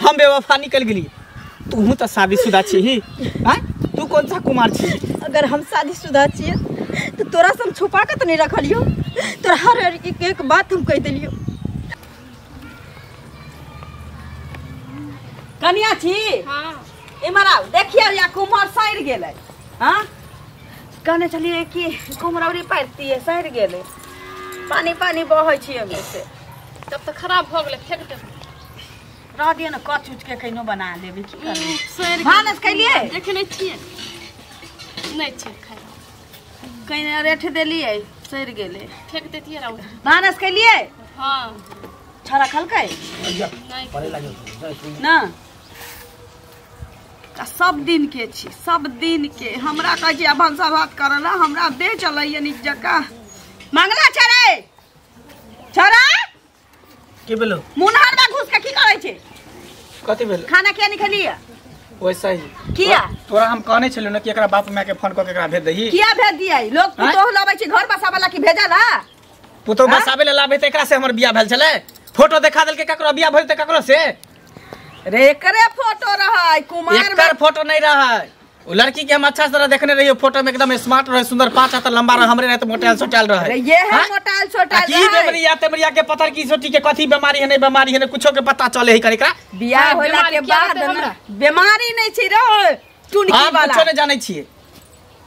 हम बेवफा निकल गेली। तू तो शादीशुदा छी ही, हैं? तू कौन सा कुमार छी? अगर हम शादीशुदा छियै तो तोरा से हम छुपा के तो नहीं रखलियो, तोरा हर एक एक बात हम कह देलियो। कनिया छी? हां। इमर आओ, देखियो या कुमार सड़ गेलै। हां, कहने चलिए कि कुमरौरी पारती है, सड़ गेलै, पानी पानी बहै छी ओमे से। तब तो खराब हो गेलै, फेंक दे। रह दियो न, कच उच के कइनो बना लेबै, की करबै? भानस कैलिए? देखे नहीं छियै, नहीं छियै खाइ। कइने रेठ देलियै, सड़ गेलै, फेंक देतियै राउ। भानस कैलिए? हां। छड़ा खलकै? नहीं ना। सब दिन के छी, सब दिन के हमरा कहै छी भनसा भात करला, हमरा दे चलैया नीक जकाँ। मंगला छरे छरा की भेलो? मुनहर में घुस के की करै छै? कथि भेलो? खाना किया नहीं खेलिए? वैसा ही किया? तोरा हम कहने छलियो ना कि एकरा बाप माय के फोन क के एकरा भेज दही। किया भेज दियै? लोग पुतोह लबै छै घर बसाबै ला कि भेजल हा? पुतोह बसाबै ला लाबे त एकरा से हमर बियाह भेल छलै। फोटो देखा देलके ककरो बियाह भेल त ककरो से? रे एकरे फोटो रहै कुमार में, एकर फोटो नहीं रहै। उ लड़की के हम अच्छा तरह देखने रहियो, फोटो में एकदम स्मार्ट रहे, सुंदर, 5 हाथ लंबा रहे, हमरे रहे तो मोटाइल सोटाइल रहे। रे ये है मोटाइल सोटाइल की बेमरिया तेमरिया के पत्थर की सोटी के कथी बीमारी है, नहीं बीमारी है, नहीं कुछो के पता चले है एकरा। बियाह होला के बाद बीमारी नहीं छै रे टुनकी वाला। हम कुछो नहीं जानै छियै,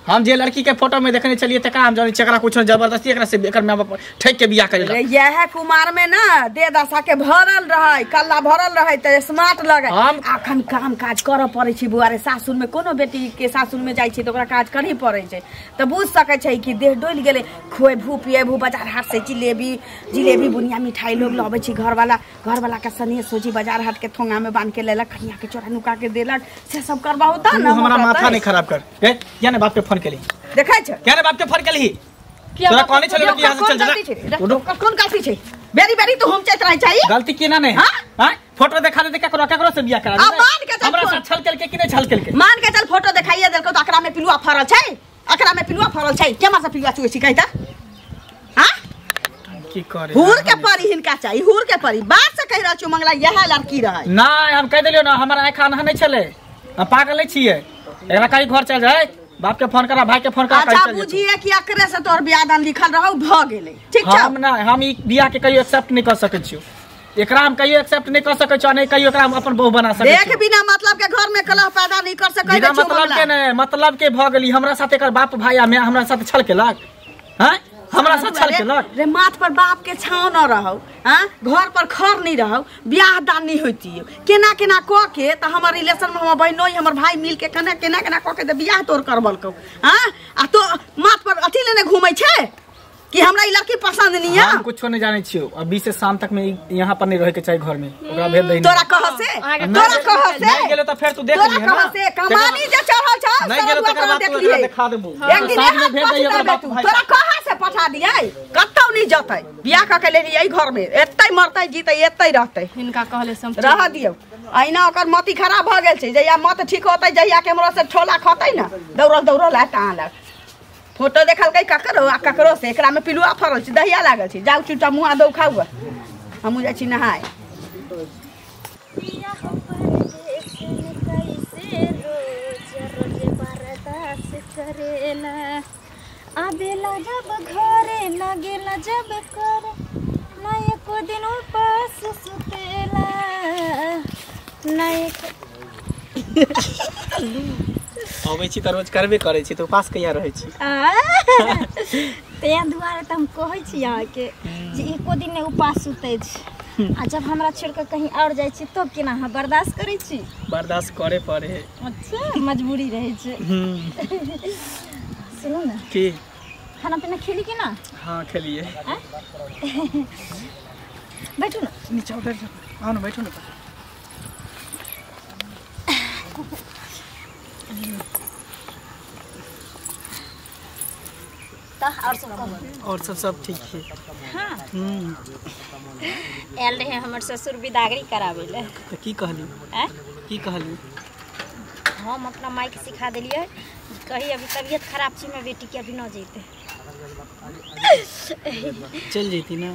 हम जे लड़की के फोटो में देखने चलिए तका हम जानै छियै एकरा कुछो जबरदस्ती एकरा से एकर माय बाप ठैक के बियाह करेला। यह कुमार में ना दे दशा के भरल रहै, कल्ला भरल रहै त स्मार्ट लगै। अखन काम काज करऽ पड़ै छै बुआ रे, सासुर में कोनो बेटी के सासुर में जाइ छै त ओकरा काज करही पड़ै छै, त बुझ सकै छै कि देह डोलि गेलै। खोएबू पिएबू, बाजार हाट से जिलेबी जिलेबी बुनिया मिठाई लोग लबै छै, घरवाला घरवाला के सनेह सोची बाजार हाट के थोंगा में बांध के लेलक, खनिया के चोरा नुका के देलक, से सब करबाहु त ना। हमरा माथा नहीं खराब कर, ए या ने बाप के फोन केली देखै छ? क्या रे बाप के फोन केली? तोरा कहने छले कि यहां से चल जा। कोन गलती छै? बेरी बेरी तो हम चैत रहै छै। गलती केना नहीं? हां, फोटो देखा दे केकरो केकरो से बियाह करा दे। मान के चल हमरा से छल केलके कि नहीं छल केलके? मान के चल फोटो देखाइए देलको त अकरा में पिलुआ फरल छै, अकरा में पिलुआ फरल छै, केमा से पिलुआ चुए छी कहता? हां की करे? हुर के परी हिनका चाही, हुर के परी बात से कहि रहल छी मंगला यह लड़की रहै। नहीं हम कह देलियो ना, हमरा आंख आन्हा नहीं छले, हम पागल नहीं छियै। एकरा कहीं घर चल जाए, बाप के फोन करा, भाई के फोन करा। अच्छा बुझिए कि अकरे से तोर बियाह दान लिखल रहौ भ गेलै, ठीक छै? हम ना, हम ई बियाह के कहियो एक्सेप्ट नहीं कर सकै छियो, एकरा हम कहियो एक्सेप्ट नहीं कर सकै छियो, नहीं कहियो एकरा हम अपन बहू बना सकै छियो। देख बिना मतलब के घर में कलह पैदा नहीं कर सकै बिना मतलब के नहीं, मतलब के भ गेली। हमरा साथ एकर बाप भाई आ मैं हमरा साथ छल केलक, हैं? हमरा साथ छल केलक। रे माथ पर बाप के छाव न रहौ, हां, घर पर खर नहीं रहौ, बियाह दान नहीं होती, केना केना क के त हमर रिलेशन में हमर बहिनोई हमर भाई मिल के केना केना केना क के त बियाह तोर करबलकौ। हां, आ तो माथ पर अथी लेने घूमै छै कि हमरा ई लड़की पसंद नहीं है। हम कुछो नहीं जानै छियो, अभी से शाम तक में यहाँ पर नहीं रहे के चाहिए घर में, ओकरा भेज दही। तोरा कह से, तोरा कह से नहीं गेलो त फेर तू देख लीहे ना, तोरा कह से कमानी जे चढ़ल छ नहीं गेलो तकर बाद तू एकरा देखा देबू। एक दिन में भेज दही ओकरा बाप भाई। तोरा कह से पठा दियै, कतौ नहीं जतै, बियाह क के लेलियै घर में, एतै मरतै जीतै एतै रहतै। हिनका कहले से हम रह दियौ। अहिना ओकर मति खराब भ गेल छै, जहिया मत ठीक होतै, जहिया के हमरो से ठोला खतै ना, दौड़ल दौड़ल आ टाँलक। फोटो देखलकै ककरो आ ककरो से, एकरा में पिलुआ फरल छै, दहिया लागल छै। जाउ चुटा मुँह दौ खाउ, हमहूँ जाइ छी नहाय। आबेला जब घरे लागेला जब करे ना एको दिन उपास सुतेला ना एक अबै छी त रोज करबे करै छी, त उपास कहिया रहै छी? तें दुआरे त हम कहै छी अहाँके जे एको दिन नहि उपास सुतै छी, आ जब हमरा छोड़ के कहीं और जाइ छी तब केना अहाँ बर्दाश्त करै छी? बर्दाश्त करे पड़े है। अच्छा मजबूरी रहै छै। सुनू ना, की खाना पीना खेली कि ना? हाँ खेलिए। बैठू ना नीचा उतर जाओ, आओ ना बैठू ना। और सब कहू? और सब सब ठीक है। हाँ। आयल रहे हमर ससुर बिदागरी कराबै ले। त की कहली? की कहली? हम अपना माई के सिखा देलियै, कही अभी तबियत खराब छी मैं बेटी के अभी न जैते। चल जैती ना?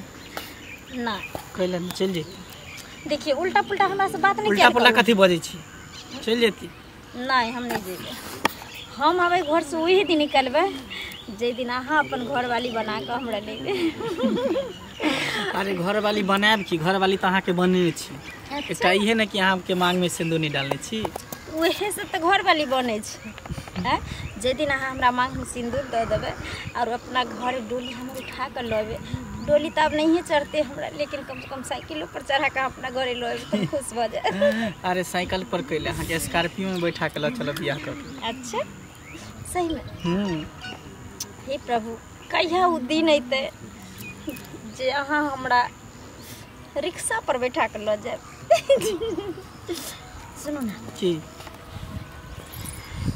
ना। कैला न चल जैती? देखिए उल्टा पुल्टा हमरा से बात नहीं उल्टा पुल्टा कथी बजै छी चलि जेती नहीं हम नहीं जेबै हम आबै घर से वही दिन निकलबै जे दिन अहाँ अपन घरवाली बना कऽ हमरा लेबै अरे घरवाली बनायब की घरवाली तऽ अहाँके बनेने छी एकटा इहे ने कि अहाँके मांगमे सिन्दूर नहि डालने छी उहे से तऽ घरवाली बनै छै आँय जे दिन अहाँ हमरा मांगमे सिन्दूर दऽ देबै और अपना घर डोली हमर उठा कऽ लऽबै डोली तऽ आब नहिए चढ़तै हमरा लेकिन कम से कम साइकिलो पर चढ़ा कऽ अपना घरे लऽ तऽ खुश भऽ जाए अरे साइकिल पर कैले अहाँके स्कॉर्पियो में बैठा के लऽ चलब बियाह कऽ के अच्छा सही में हे प्रभु कहिया उ दिन अयतै जे अहाँ हमरा रिक्शा पर बैठा के लऽ जायब सुनू ना की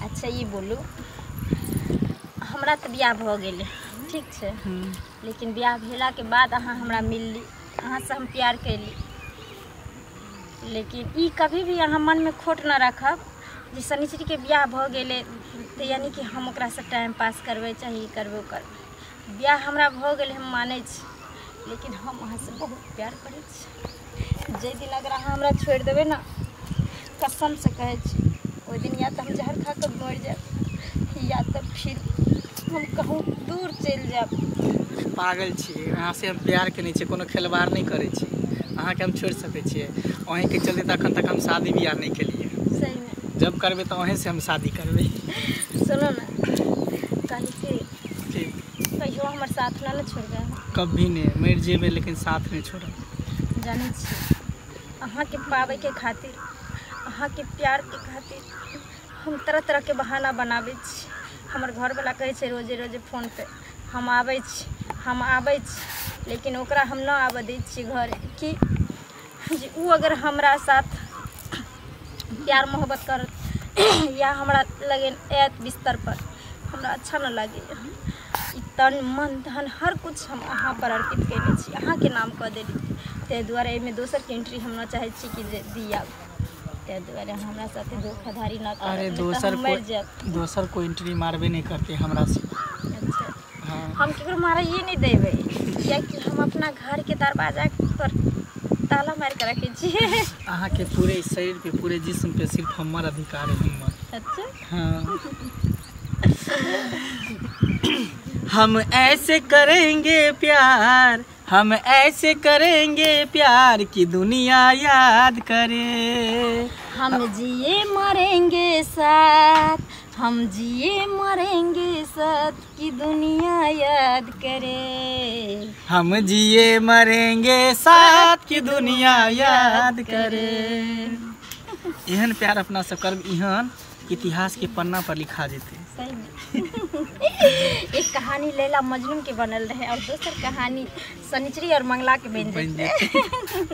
अच्छा ये बोलू हमरा तऽ बियाह भऽ गेलै ठीक छै लेकिन बियाह भेलाके बाद अहाँ हमरा मिलली अहाँसँ हम प्यार कैली लेकिन ई कभी भी अहाँ मनमे खोट न राखब जे शनिचरीके बियाह भऽ गेलै तऽ यानी कि हम ओकरासँ टाइम पास करबै चाहे ई करबै ओ करबै बियाह हमरा भऽ गेलै हम मानै छी लेकिन हम अहाँसँ बहुत प्यार करै छी जाहि दिन अगर अहाँ हमरा छोड़ि देबै ने कसमसँ कहै छी ओहि दिन या तऽ हम जहर खा कऽ मरि जायब या तऽ फिर हम कहूँ दूर चलि जायब पागल छी अहाँसँ हम प्यार केने छियै कोनो खेलवाड़ नहि करै छी अहाँके हम छोड़ि सकै छियै अहीँके चलते तऽ अखन तक हम शादी बियाह नहि केलियै सहीमे जब करबै तऽ अहीँसँ हम शादी करबै सुनू ने कहली कि कहियो हमर साथ ना ने छोड़बै कभी नहि मरि जेबै लेकिन साथ नहि छोड़ब जानै छी अहाँके पाबैके खातिर अहाँके प्यारके खातिर हम तरह तरहके बहाना बनाबै छी हमर घरवला कहै छै रोजे रोजे फोन पे हम आबै छी हम आबै छी लेकिन ओकरा हम न आबऽ दै छियै घर कि जे उ अगर हमरा साथ प्यार मोहब्बत करत या हमरा लगे आयत बिस्तर पर हमरा अच्छा न लागैए ई तन मन धन हर कुछ हम अहाँ पर अर्पित कयने छी अहाँके नाम कऽ देली ताहि दुआरे एहिमे दोसरके एंट्री हम न चाहै छी कि जे दिया ताहि दुआरे हमरा साथे धोखाधड़ी न करब अरे नहीं तऽ हम मरि जायब दोसर कोइ एंट्री मारबे नहि करतै हमरा से अच्छा हाँ हम केकरो मारैए नहि देबै कियाकि हम अपना घरके दरवाजा पर ताला मारि कऽ रखै छियै अहाँके पूरे शरीर पे पूरे जिस्म पे सिर्फ हमर अधिकार है हमर अच्छा हाँ हम ऐसे करेंगे प्यार हम ऐसे करेंगे प्यार कि दुनिया याद करे हम जिए मरेंगे साथ हम जिए मरेंगे साथ कि दुनिया याद करे हम जिए मरेंगे साथ कि दुनिया याद करे एहन प्यार अपना सब करब एहन इतिहास के पन्ना पर लिखा जेते सही में एक कहानी लैला मजनू के बनल रहे और दोसर कहानी शनिचरी और मंगला के बन बन जेतै जेतै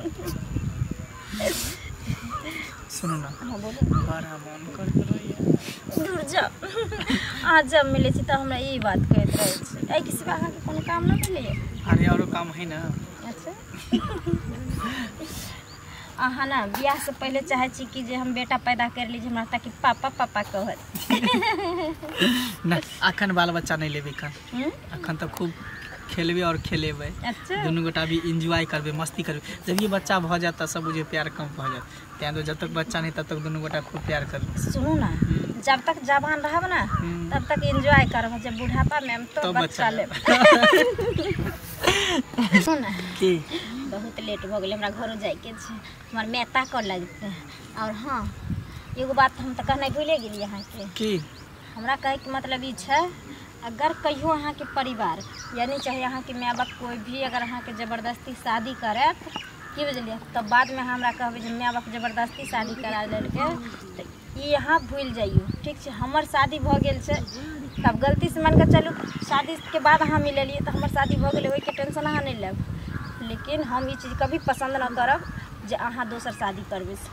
सुनू ना हाँ बोलू बड़ा मन करत रहैया दूर जाउ अहाँ जब मिलै छी तऽ हमरा ई बात कहैत रहै छी एहिके सिवा अहाँके कोनो काम नहि भेलैए अरे औरो काम है ना अच्छा अहाँ ना बियाह से पहिले चाहै छी कि जे हम बेटा पैदा कर ली जे हमरा ताकि पापा पापा कहत ना अखन बाल बच्चा नहीं लेबै अखन हम्म? अखन तऽ खूब खेलबै और खेलेबै अच्छा दुनू गोटा भी इंजॉय करबै मस्ती करबै जब ये बच्चा भऽ जायत तऽ सब बुझियौ प्यार कम भऽ जायत तैं दुआरे जब तक बच्चा नहीं तब तक दुनू गोटा खूब प्यार करबै सुनू ना जब तक जवान रहब ना तब तक एंजॉय करब जब बुढ़ापा में हम तो तब बच्चा बच्चा लेब सुनू ना की बहुत लेट भऽ गेलै हमरा घरो जाइके छै हमर माय ताकऽ लगतै और हाँ एगो बात हम तऽ कहनाइ भूले गेलियै अहाँके की हमरा कहैके मतलब ई छै अगर कहियो अहाँके परिवार यानी चाहे अहाँके माय बाप कोइ भी अगर अहाँके जबरदस्ती शादी करत की बुझलियै तब बादमे अहाँ हमरा कहबै जे माय बाप जबरदस्ती शादी करा लेलकै तऽ ई अहाँ भूलि जइयौ ठीक छै हमर शादी भऽ गेल छै तब गलतीसँ मानिकऽ चलू शादीके बाद अहाँ मिललियै तऽ हमर शादी भऽ गेलै ओहिके टेंशन अहाँ नहि लेब लेकिन हम ई चीज कभी पसन्द न करब जे अहाँ दोसर शादी करबै से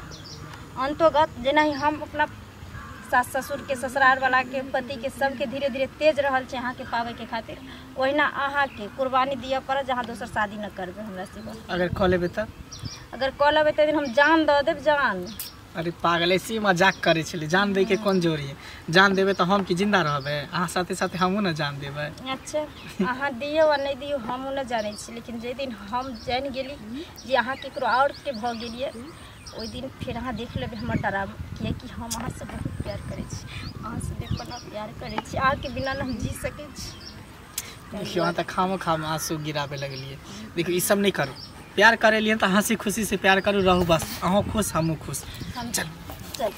अंतोगत जेनाहि हम अपना सास ससुर के ससुराल वाला के पति के सबके धीरे धीरे तेज रहल छै अहाँके पाबैके खातिर ओहिना अहाँके कुर्बानी दिअ पड़त जे अहाँ दोसर शादी न करबै हमरा सिवा अगर कऽ लेबै तऽ अगर कऽ लेबै तऽ दिन हम जान दऽ देब जान अरे पागल ऐसे मजाक करे छले, जान दे के कोन जोरी है, जान देबे तो हम की जिंदा रहबे, अहाँ साथे साथे हमहूँ न जान देबे। अच्छा अहाँ दियो आ नहीं दियो हमहूँ न जानै छी, लेकिन जे दिन हम जानि गेली जे अहाँ केकरो और के भऽ गेलियै ओहि दिन फेर अहाँ देख लेबै हमर डराम, कियाकि हम अहाँसँ बहुत प्यार करै छी, अहाँसँ बेपनाह प्यार करै छी, अहाँके बिना न हम जी सकै छी। देखियो अहाँ तऽ खामो खाम आंसू गिराबे लगलियै। देखियो ई सब नहीं करू, प्यार करे लिए तो हंसी खुशी से प्यार करू, रहू बस, अहों खुश हमहूँ खुश। चल चल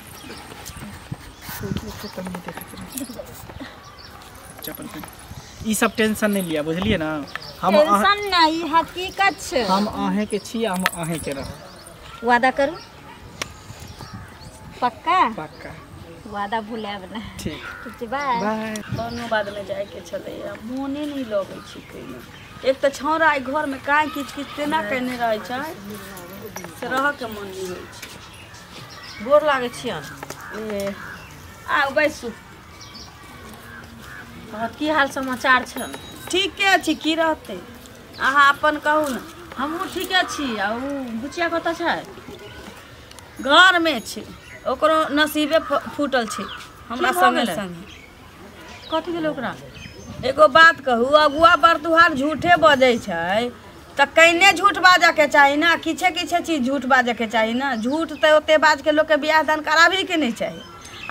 चप्पल पहन, ई सब टेंशन नहीं लिया बुझलिए ना। हम टेंशन नहीं, हकीकत छै, हम अहें के छी, हम अहें के रहब। वादा करू पक्का? पक्का वादा भुलायब ना। ठीक ठीक छै, बाय बाय। कोनो बाद में जाए के छलैया, मोने नहीं लगै छै कहियो। एक तऽ छौड़ा एहि घर में काहे किच किच तेना केने रहै छै से रहऽ के मन नहीं होइ छै। गोर लागै छियन। ए आउ बैसू। की हाल समाचार छन? ठीके छी, की रहतै, अहाँ अपन कहू ने। हमहूँ ठीके छी। आ उ बुचिया कतऽ छै? घर में छै, ओकरो नसीबे फूटल छै हमरा संगे संगे। कथी भेलै ओकरा? एगो बात कहू, अगुआ बरदुहार झूठे बजै छै तऽ कने झूठ बाजऽ के चाही ना, किछे किछे चीज झूठ बाजऽ के चाही ना। झूठ तऽ ओते बाज के लोक के बियाह दान कराबही के नहीं चाही।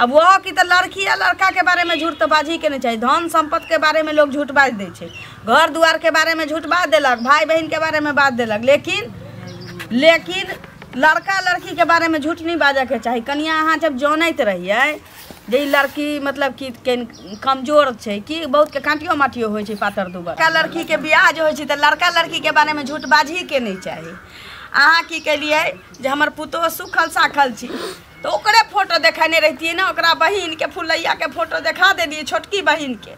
अब वह की तऽ लड़की या लड़का के बारे में झूठ तऽ बाजही के नहीं चाही। धन संपत्ति के बारे में लोग झूठ बाज दै छै, घर दुआर के बारे में झूठ बाज देलक, भाई बहन के बारे में बाज देलक, लेकिन लेकिन लड़का लड़की के बारे में झूठ नहीं बाजऽ के चाही। कनिया अहाँ जब जानैत रहियै जे ई लड़की मतलब कि कमजोर छै, कि बहुत के काँटियो माटियो होइ छै पातर दुबर, लड़का लड़की के बियाह जे होइ छै तऽ लड़का लड़की के बारे में झूठ बाजही के नहीं चाही। अहाँ की केलियै जे हमर पुतोह सुखल साखल छी तऽ ओकरे फोटो देखेने रहितियै ने, ओकरा बहिन के फुलैया के फोटो देखा देलियै, छोटकी बहिन के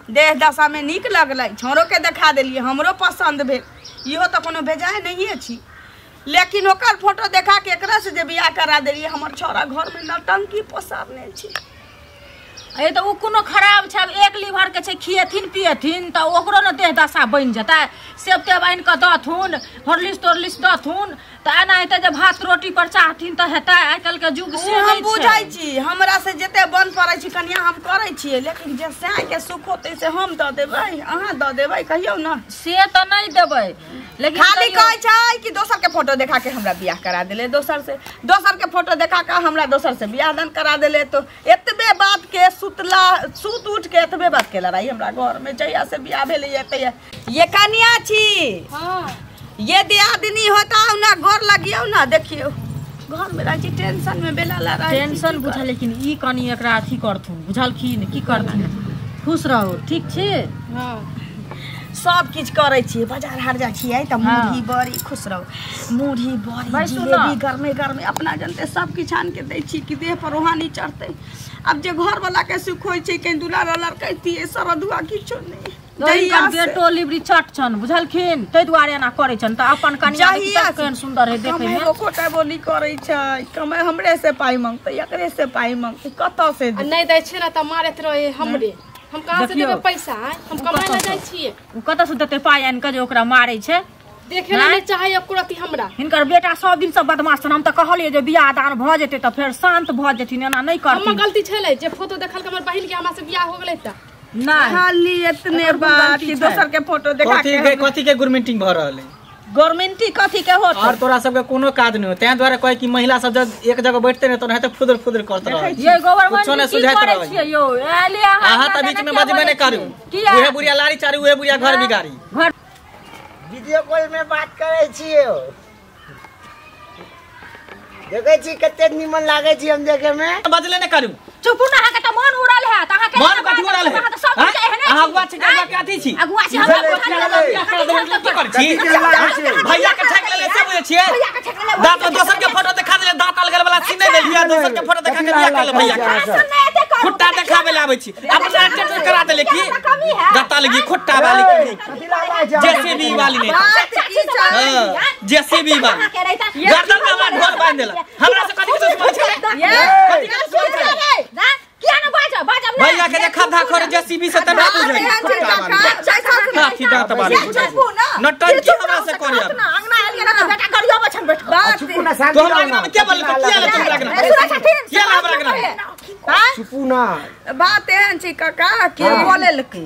देह दशा में नीक लगलै, छौड़ो के देखा देलियै, हमरो पसन्द भेल, इहो तऽ कोनो बेजाय नहिए छी। लेकिन ओकर फोटो देखा के एकरा से जे बियाह करा देलियै, हमर छौड़ा घर में नौटंकी पसारने छी। अरे तऽ ओ कोनो खराब छै, आब एक लीवर के छै, खिएथिन पिएथिन तऽ ओकरो ने देह दशा बनि जेतै। सेब तेब आनि कऽ दथुन, हॉर्लिक्स तोर्लिक्स दथुन, तऽ एना हेतै जे भात रोटी पर चाहथिन तऽ हेतै। आइ काल्हि के युग से हम नहि बुझै छै। छी, हमरा से जते बन पड़ै छै कनिया हम करै छियै, लेकिन जे साय के सुख होतै से हम दऽ देबै, अहाँ दऽ देबै, कहियौ ने। से तऽ नहि देबै, लेकिन खाली कहै छै कि दोसर के फोटो देखा के हमरा बियाह करा देले, दोसर से दोसर के फोटो देखा के हमरा दोसर से बियाह दान करा देले। तो एतबे बात के सुतला सुत उठ के एतबे बात के लड़ाई हमरा घर में जहिया से बियाह भेलैया तहिया। ये कनिया छी, हाँ ये दियादिनी होता ना, गोर लगियौ ना, देखियौ घर में रहै छी टेंशन में बेला लड़ाई। टेंशन बुझल, लेकिन ई कनि एकरा अथी करथुन, बुझलखिन की करथुन। खुश रहू, ठीक छी? हाँ सब किछु करै छियै, बाजार हाट जाइ छियै तऽ मुरही बड़ी, खुश रहू, मुरही बड़ी जिलेबी गरमे गरमे अपना जनते सब किछु आनि के दै छी कि देह पर रोहानी चढ़तै। आब जे घरवला के सुख होइ छै, कहीं दुलार उलार कहितियै, सरदुआ किछो नहि। हिनकर बेटो लिबरी चट छन, बुझलखिन, ताहि दुआरे एना करै छन। तऽ अपन कनिया केहन सुन्दर है देखै में, एकोटा बोली करै छै, कमाइ हमरे से पाइ मांगतै, एकरे से पाइ मांगतै, कतऽ से नहि दै छै ने तऽ मारैत रहै हमरे। हम कहाँ से देबै पैसा? हम कमाइ लए जाइ छियै। ओ कतऽ से देतै पाइ आनि कऽ जे ओकरा मारै छै? देखे नहि चाहै एको रत्ती हमरा। हिनकर बेटा सब दिन से बदमाश छन। हम तऽ कहलियै जे बियाह दान भऽ जेतै तऽ फेर शान्त भऽ जेथिन, एना नहि करथिन। हमर गलती छलै जे फोटो देखल हमर बहिन के हमरा से बियाह हो गेलै तऽ नहि। खाली एतने बात कि दोसर के फोटो देखा के कथी के गुरमिटिंग भऽ रहल है? गवर्नमेंटी कथी के होत? और तोरा सबके कोनो काज नहीं हो, तें द्वारा कहे कि महिला सब जब एक जगह बैठते ने तो नहीं तो फुदर फुदर करत रहे। ये गवर्नमेंट की करै छियै यौ? एले अहाँ त बीच में बजबे नै करू, उहे बुढ़िया लारी चारी, उहे बुढ़िया घर बिगाड़ी। घर वीडियो कॉल में बात करै छियै, देखै छी कते निमन लागै छी हम देखे में। बजले नै करू, चुपू ना, अहाँ के त मन उड़ल है, अहाँ के मन कथी उड़ल है? अहाँ त सब कुछ एहने छी। अहाँ अगुआ छी, अगुआ के अथी छी, अगुआ छी, हमरा की करै छी? भैया के ठेक लेले से बुझै छियै? दांत में दोसर के फोटो देखा देले, दांत अलगल वाला सीन नै देलियै, दोसर के फोटो देखा के बियाह कर ले भैया के। खुट्टा देखाबे ले आबै छी, अपना टेटर करा देले की दांत अलगी खुट्टा वाली जेसीबी वाली नहीं, जेसीबी वाली गर्दन में हमरा ढोल बांध देलक। हमरा से कथी के दुश्मन छलै? कथी के दुश्मन छलै? किया न बाजब? बाजब ना। भैया के जे खद्धा खोरे जेसीबी से त ना बुझै। हाथी दांत वाली नौटंकी हमरा से करे। अंगना आयल गेल त बेटा गरियो बछन बैठ चुप ना, शांति तो हमरा अंगना में के बोलल? किया ले तुम अंगना? चुपू ना बात एहन छै काका के बोलेलकै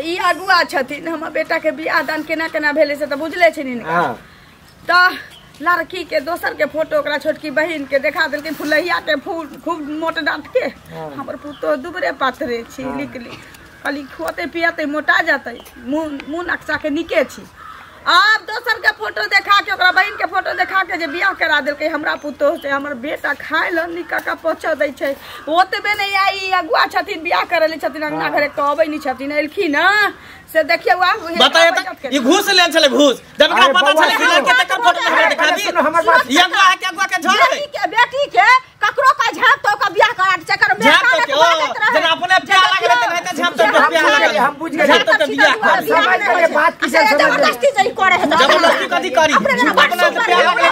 ई अगुआ छथिन हमर बेटा के बियाह दान केना केना भेलै से त बुझले छै हिनका त लड़की के दोसर के फोटो ओकरा छोटकी बहिन के देखा देलकै फुलहिया के फूल खूब मोट डांट के हमर पुतोह दुबरे पाथरे छी निकली खाली खुआते पियाते मोटा जाते मुँह मुँह नक्शा के निके छी आब दोसर के फोटो देखा के ओकरा बहिन के फोटो देखा के जे बियाह करा देलकै हमरा पुतोह से हमर बेटा खाय ल निका का पहुंचा दै छै ओतबे नहीं आई अगुआ छथिन बियाह करे ले छथिन अंगना घरे तो अबै नहीं छथिन एलखिन ना से देखियो आब बताए त ई घूस लेन छले घूस जब एकरा पता छले कि लड़के तकर फोटो हमरा देखा दी ई अगुआ के अगुआ के झोर बेटी के बेटी के ककरो का झाप तो का बियाह करा दे चकर में झाप तो जना अपने प्यार लागल त नहीं त झाप तो प्यार लागल हम बुझ गेल झाप तो बियाह कर समझ गेल बात की समझ जबरदस्ती जई करे है जबरदस्ती कथी करी अपना प्यार लागल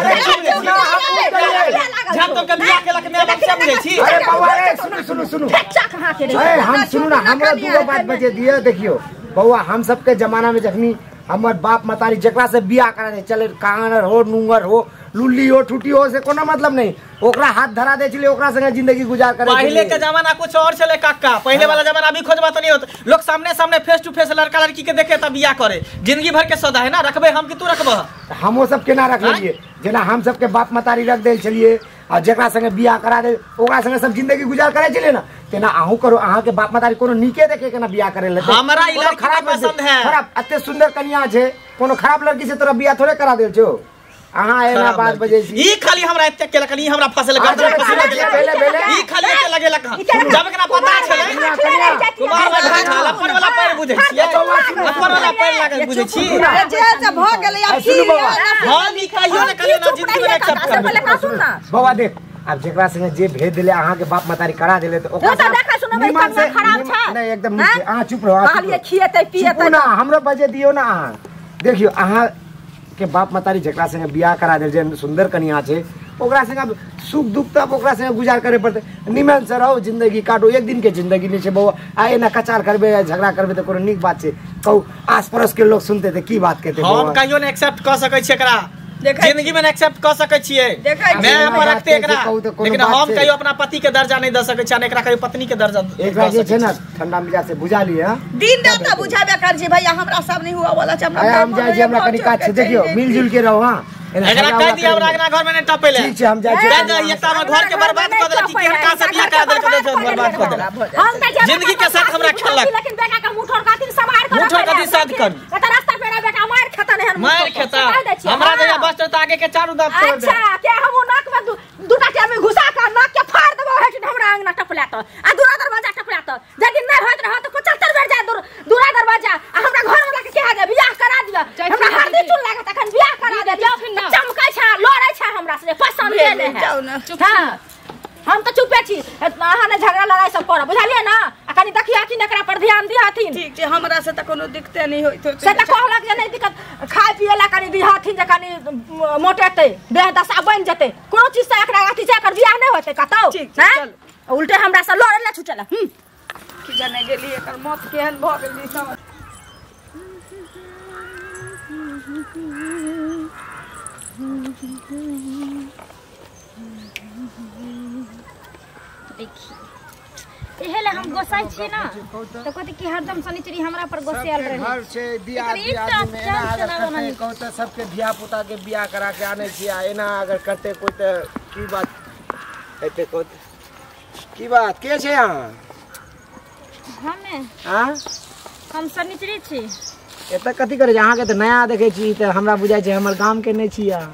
झाप तो के बियाह केलक मैं बाप से बुझै छी। अरे बौआ रे सुनू सुनू सुनू बच्चा कहां के रे हम सुनू ना हमरा दूगो बात बजे दिए देखियो बौआ हम सबके जमाना में जखनी हमर बाप मतारी जकरा से बियाह करा दे चले कानर हो नुंगर हो लुल्ली हो ठुटी हो से कोनो मतलब नहीं ओकरा हाथ धरा दे छले ओकरा संगे जिंदगी गुजार करे। पहले के जमाना कुछ और छले काका पहले वाला जमाना अभी खोजबा तो नहीं होत लोग सामने सामने फेस टू फेस लड़का लड़की के देखे तब बियाह करे जिंदगी भर के सौदा है ना रखबे हम कि तू रखबह हमो सब केना रख लेलिए जेना हम सबके बाप मतारी रख देल छलिए आ जकरा संगे बियाह करा दे ओकरा संगे सब जिंदगी गुजार करे छलिए ना तेना अहू करो अहाँ के बाप मतारी कोनो नीके देखे के ना बियाह करे ले हमरा ई लड़की पसंद है खराब अते सुंदर कन्या छै कोनो खराब लड़की से तोरा बियाह थोड़े करा देल छौ अहाँ एना बात बजै छी ई खाली हमरा एते केलक ई हमरा फसल गड़बड़ फसल ई खाली एते लगेलक जब एकरा पता छलै कुमार वाला अपन वाला पैर बुझै छी अपन वाला पैर लागल बुझै छी जे जे भ गेलै आब की हम ई कहियो ने कहियो ना जिंदगी में एक्सेप्ट करबै बौआ देख अब जेकरा संगे जे भेज देले अहाँ के बाप मतारी करा देले त ओकरा त देखा सुनो भाई कन्या खराब छै नहीं एकदम नीक अहाँ चुप रहो कहलिए खिएतै पिएतै ना हमरो बजे दियो ना अहाँ देखियो अहाँ के बाप मतारी जकरा संगे बियाह करा देल जे सुंदर कन्या छै ओकरा संगे सुख दुख तब ओकरा संगे गुजार करे पड़तै निमन से रहो जिंदगी काटो एक दिन के जिंदगी नहीं छै बौआ आ एना कचार करबे झगड़ा करबे त कोनो नीक बात छै कहू आस पड़ोस के लोग सुनते त की बात कहते हम कहियो ने एक्सेप्ट क सकै छी एकरा जिंदगी में एक्सेप्ट क सकै छियै मैं अपन रखते एकरा लेकिन हम कहियो अपना पति के दर्जा नहीं the सकै छी एकरा कहियो पत्नी के दर्जा एकरा जे छै ना ठंडा मिजाज से बुझा लियै दिन रात त बुझाबे कर छी भैया हमरा सब नहीं हुआ वाला छै हमरा हम जाइ छी हमरा कनी काज छै देखियो मिलजुल के रहो हां एकरा कह दिया हमरा अंगना घर में नहीं टपेले ठीक छै हम जाइ छी कह दे एकटा हमर घर के बर्बाद क देलक की केहन का से बियाह करा देलक बर्बाद क देलक हम त जिंदगी के साथ हमरा खेलक लेकिन बेटा के मुंह ठोर खातिर संभाल कर मुंह ठोर खातिर साथ कर त रास्ता पेड़ा बेटा मार खाता नहीं मार खाता हमरा जगह बस त आगे के चारू दांत तोड़ दे अच्छा के हम नाक में दूटा के में घुसा के नाक के फाड़ देबो हेठ हमरा अंगना टपला त आ दूरा दरवाजा टपला त यदि नहीं होत रह त 75 बेर जा दूरा दरवाजा आ हमरा घर वाला के कह दे बियाह करा दियो हमरा हरदी चुन लागत अखन बियाह करा दे दियो चमकै छै लड़ै छै हमरा से पसंद नहीं है हां हम त चुपे छी अहाँ ने झगड़ा लड़ाई सब करब बुझलियै ना आ कनी देखियो कि एकरा पर ध्यान दिहथिन ठीक छै हमरा से त कोनो दिक्कते नहीं होइत से त कहलक जे नहीं दिक्कत खाय पिए ला कनी दिहथिन जे कनी मोटेतै देह दशा बनि जेतै कोनो चीज से एकरा अथी छै एकर बियाह नहीं होतै कतौ ठीक चल उल्टे हमरा से लड़े ला छुटल की जाने गेली एकर मौत केहन भ गेली सब देखिए एहे ला हम गोसाई छी ना तो कहते कि हरदम शनिचरी हमरा पर गोसायल रहे घर छै बियाह बियाह में एना अगर करते कहू त सबके धिया पुता के बियाह करा के आनै छी आ एना अगर करते कोई त की बात हेतै कहू की बात के छै अहाँ हमे हां हम शनिचरी छी एतऽ कथी करै छी अहाँके तऽ नया देखै छी तऽ हमरा बुझाइ छै हमर गाम के नहि छी अहाँ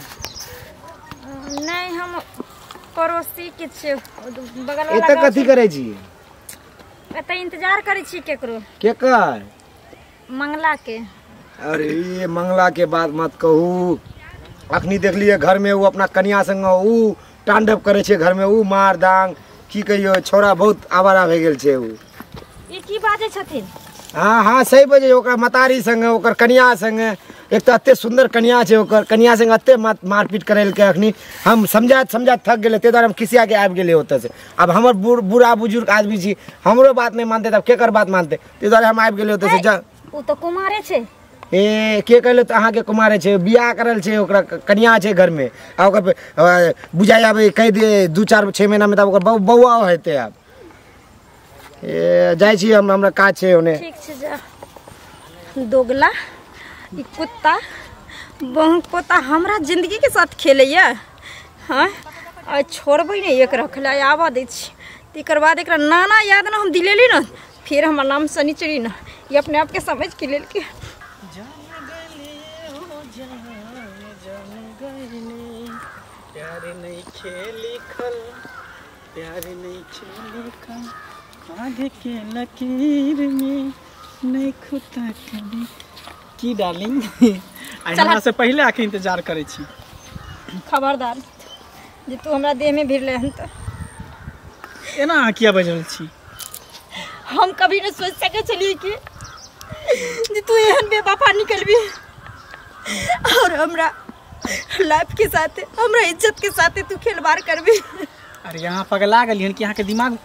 नहीं हम पड़ोसी के छियै बगल वाला एतऽ कथी करै छी एतऽ इंतजार करै छी केकरो केकर मंगला के अरे ये मंगला के बात मत कहू अखनी देखलिए घर में वो अपना कन्या संग ऊ तांडव करै छै घर में ऊ मार दांग की कहियो छोरा बहुत आवारा भए गेल छै ऊ ई की बाजै छथिन हाँ हाँ सही बजे ओकरा मतारी संगे ओकर कन्या संगे एक तऽ एते सुंदर कन्या छै ओकर कन्या संगे एते मारपीट करेलकै अखनी हम समझात समझात थक गेलै ताहि दुआरे हम खिसिया के आबि गेलियै ओतऽसँ आब हमर बूढ़ा बुजुर्ग आदमी छी हमरो बात नहि मानतै तब केकर बात मानतै ताहि दुआरे हम आबि गेलियै ओतऽसँ जा ओ तऽ कुमारे छै ए के कहले तऽ अहाँके कुमारे छै बियाह करल छै ओकरा कन्या छै घरमे आ ओकर बुझाइ आबै कहि दे 2 4 6 महीनामे तब ओकर बौआ हेतै आब ए जाइ छी हम, हमरा काज छै ओने। ठीक छै जा। दोगला ई कुत्ता बहु पोता हमरा जिंदगी के साथ खेलैया। हाँ आ छोड़बै नहि एक रखले आबऽ दै छी, तकर बाद एकरा नाना याद न हम दिलेली न, फिर हमर नाम शनिचरी न, ये अपने आप के समझ के लेलके। प्यार नहीं खेली खल, प्यार नहीं खेली खल, आगे के लकीर में नहीं खुता कभी। की डार्लिंग आई हमरा से पहले आके इंतजार करे छी। खबरदार जे तू हमरा देह में भिड़ले हन त एना अहाँ किया बजल छी? हम कभी न सोच सके छलिए कि जे तू एहन बेवफा निकलबी और हमरा लाइफ के साथ हमरा इज्जत के साथ तू खिलवाड़ करबी। अरे यहाँ पगला गेलियन कि यहाँ के दिमाग?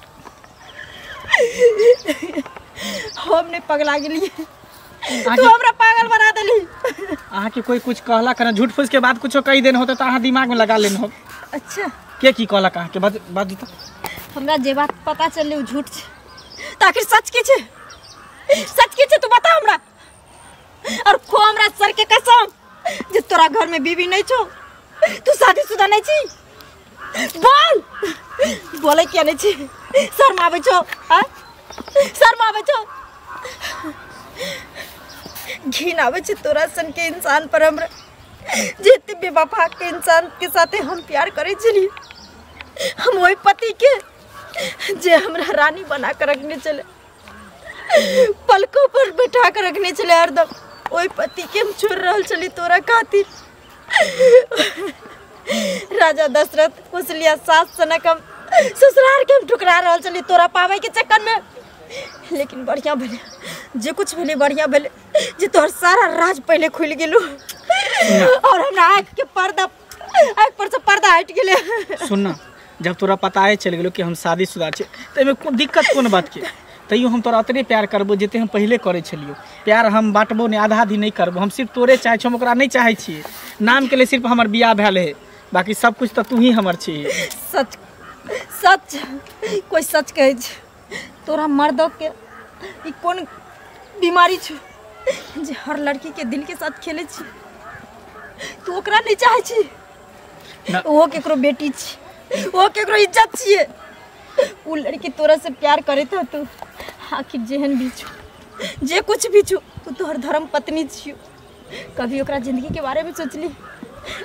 हम नहीं पगला गेलिए, तू हमरा पागल बना देली। अहाँ के कोई कुछ कहला करना झूठ फूस के बाद कुछो कह देन होते त अहाँ दिमाग में लगा लेन हो। अच्छा के की कहला अहाँ के बात बात त हमरा जे बात पता चलले उ झूठ छै, त आखिर सच की छै? सच की छै तू बता हमरा। और खो हमरा सर के कसम जे तोरा घर में बीवी नहीं छो, तू शादीशुदा नहीं छी। बोल बोले किया नहीं छी? शर्म आबै छो? हाँ शर्म आबै छो? घिन आबै छै तोरा सन के इंसान पर हमरा, जे एते बेवफा के इंसान के साथे हम प्यार करै छली। हम वही पति के जे हमरा रानी बना कर रखने चले, पलकों पर बैठा कर रखने चले हरदम, वही पति के हम छोड़ रहल छली तोरा खातिर। राजा दशरथ कुशलिया सास सनक हम ससुराल के हम ठुकरा रहल छली तोरा पावे के चक्कर में। लेकिन बढ़िया भेले जे कुछ भेले, बढ़िया भेले जे तोहर सारा राज पहले खुल गेलो और हमरा आँख के पर्दा, आँख पर से पर्दा हट गेले। सुन ना, जब तोरा पता है चल गेलो कि हम शादीशुदा छे त एमे कोन दिक्कत कोन बात के, तैयो हम तोरा अतने प्यार करबो जते हम पहले करे छलियो। प्यार हम बांटबो नहीं, आधा आधी नहीं करबो, हम सिर्फ तोरे चाहे छो, हम ओकरा नहीं चाहे छिए। नाम के लिए सिर्फ हमर बियाह भेल है, बाकी सब कुछ त तू ही हमर छी। सच सच कोई सच कहै छै तोरा मर्द के ई कोन बीमारी छो जे हर लड़की के दिल के साथ खेले छी? तू ओकरा नहीं चाहे छी? वो केकरो बेटी छी, वो केकरो इज्जत छिए। उ लड़की तोरा से प्यार करैत हतु, आखिर जेहन भी छो जे कुछ भी छो, तू तोहर धर्म पत्नी छियो। कभी ओकरा जिंदगी के बारे में सोचली?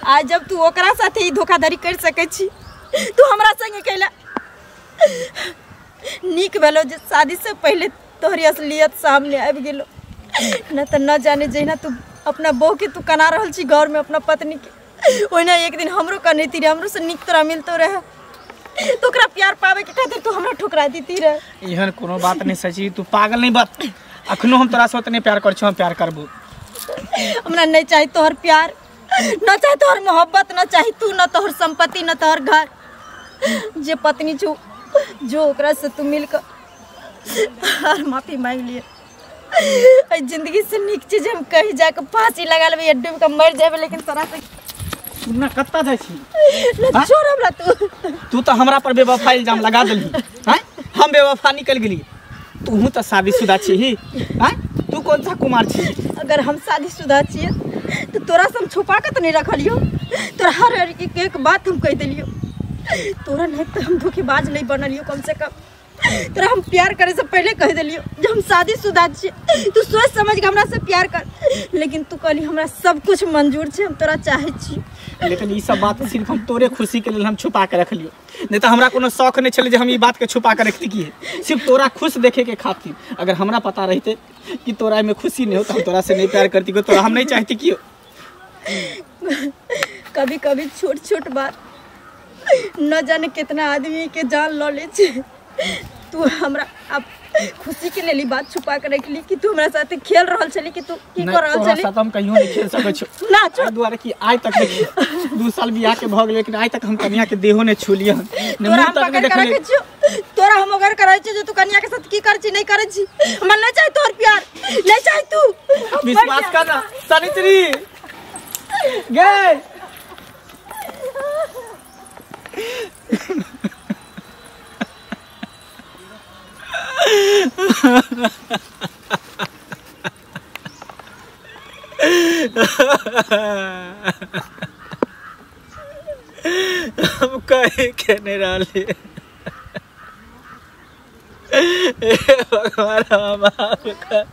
आज जब तू ओकरा साथे ई धोखाधड़ी कर सकै छी, तू हमरा संगे कैला? नीक भेलो जे शादी से पहले तोहरी असलियत सामने आबि गेलो, न त न जाने जहिना तू अपना बहू के तू कना रहल छी घर में अपना पत्नी के, ओहिना एक दिन हमरो कनेती रहे, हमरो से नीक तोरा मिलतो रहे। तो ओकरा प्यार पावे के खातिर तू हमरा ठुकरा देती रहे। एहन कोनो बात नहीं सची, तू पागल नहीं बात। अखनो हम तोरा से ओतने प्यार कर छौ, हम प्यार करबो। हमरा नहीं चाही तोहर प्यार, न चाही तोहर मोहब्बत, न चाही तू, न तोहर संपत्ति, न तोहर घर। जे पत्नी छौ जो ओकरा से तू मिल कर और माफी मांग लिए। जिंदगी से नीक चीज हम कहीं जाके फांसी लगा लेबै या डूब के मर जाबे, लेकिन तोरा से सुनना कत्ता जाइ छी? न छोड़ हमरा तू। तू तो हमरा पर बेवफा इल्जाम लगा देलही, हैं? हम बेवफा निकल गेली, तू तो शादीशुदा छी, हैं? तू कौन सा कुमार छी? अगर हम शादीशुदा छियै तो तोरा से हम छुपा के तो नहीं रखलियो, तोरा हर एक एक बात हम कह देलियो। तोरा नहीं तो हम धोखेबाज नहीं बनलियो, कम से कम तोरा हम प्यार करे से पहले कह देलियो जब हम शादीशुदा छियै, तू सोच समझ के हमरा से प्यार कर। लेकिन तू कहली हमरा सब कुछ मंजूर छै, हम तोरा चाहे छी। लेकिन ई सब बात सिर्फ हम तोरे खुशी के लेल हम छुपा के रखलियो, नहीं तो हमरा कोनो शौक नहीं छले जे हम ई बात के छुपा के रखती की है, सिर्फ तोरा खुश देखे के खातिर। अगर हमरा पता रहते कि तोरा में खुशी नहीं हो तो हम तोरा से नहीं प्यार करती, तोरा हम नहीं चाहती कि। कभी कभी छोट छोट बात न जाने कितना आदमी के जान ल ले छे। तू हमरा अब खुशी के लेल बात छुपा के रखली कि तू हमरा साथे खेल रहल छली, कि तू की कर रहल छली? तोरा साथ हम कहियो नहीं खेल सकै छो ना। छोड़ दुआरे कि आइ तक देखी 2 साल बियाह के भ गेल, लेकिन आइ तक हम कन्या के देहो ने छुलिय हन, ने मुंह तक ने देखले। तोरा हम अगर करै छी जे तू कन्या के साथ की करै छी नहीं करै छी, हमरा नहीं चाही तोहर प्यार, नहीं चाही तू। विश्वास कर ना सनिचरी गए। हम कहीं के नहीं रहली। भगवान हम माफ कर।